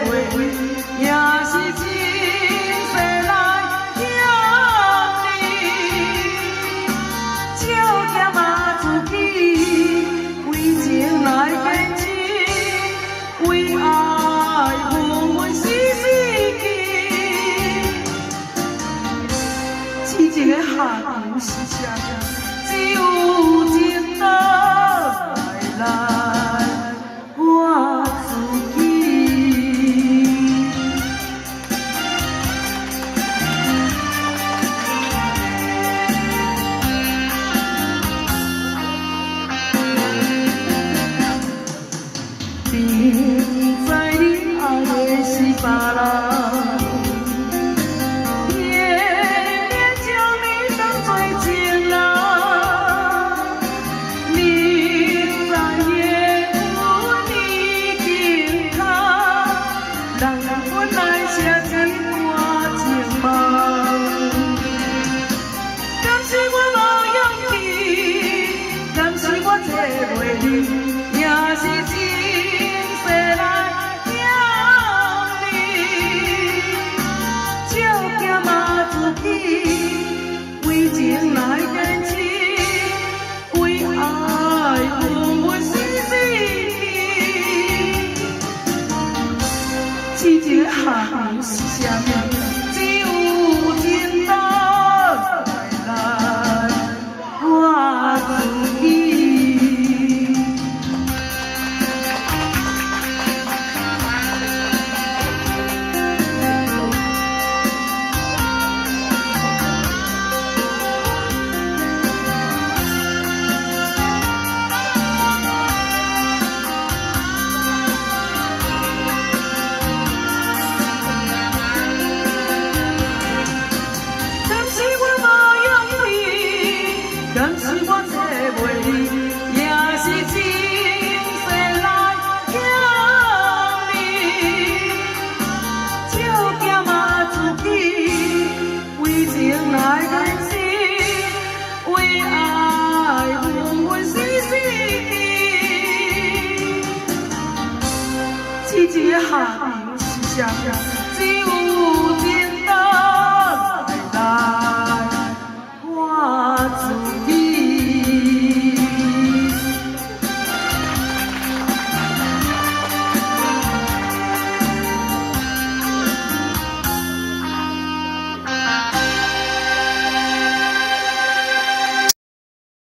袂你，也是前世來欠你。少欠仔自己，為情來堅持，為愛阮死死記。痴情的下場是啥？只有情倒來我自己。明知你愛的是別人，偏偏將你當作情人。明知緣分已經空，人本來寫一段情夢。敢是我無勇氣，敢是我找袂你，也是前世來欠你。少欠仔自己，為情來堅持，為愛阮死死記。痴情的下場是啥物？只有情倒來我自己。敢是我無勇氣，敢是我找袂你，也是前世來欠你。少欠仔自己，為情來堅持，為愛阮死死記。痴情的下場是啥物？